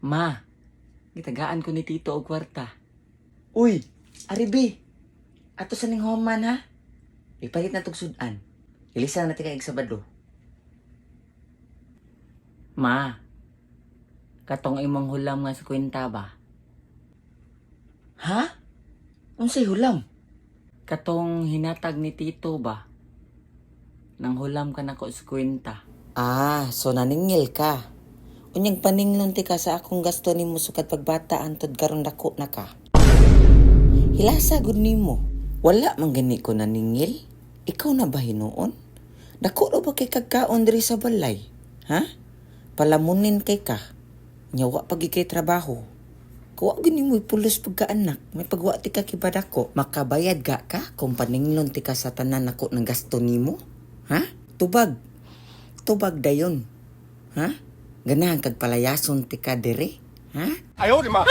Ma, gitagaan ko ni Tito og kwarta. Uy, Aribi. Ato sa ning homan ha. Ipalit na tog sudan. Ilisa na tika Sabado. Ma, katong imong hulam nga sa kwenta ba? Ha? Unsay hulam? Katong hinatag ni Tito ba? Nang hulam ka nako sa kwenta. Ah, so naningil ka. Unyag paninglon ti ka sa akong gasto nimo sukad pagbata antod karon dako na ka. Hilasa gud nimo. Wala man gani ko naningil. Ikaw na ba hinuon? Dako ra ba kay kagkaon diri sa balay? Ha? Palamunin kay ka. Nya wa pa gyud kay trabaho. Kuwa gani mo pulos pagkaanak, may pagwa ti ka kibadako. Makabayad ga ka kung paninglon ti ka sa tanan nako ng gasto nimo? Ha? Tubag. Tubag dayon. Ha? Ganahan kag palayason ti ka dire? Ha? 哎呦我的妈！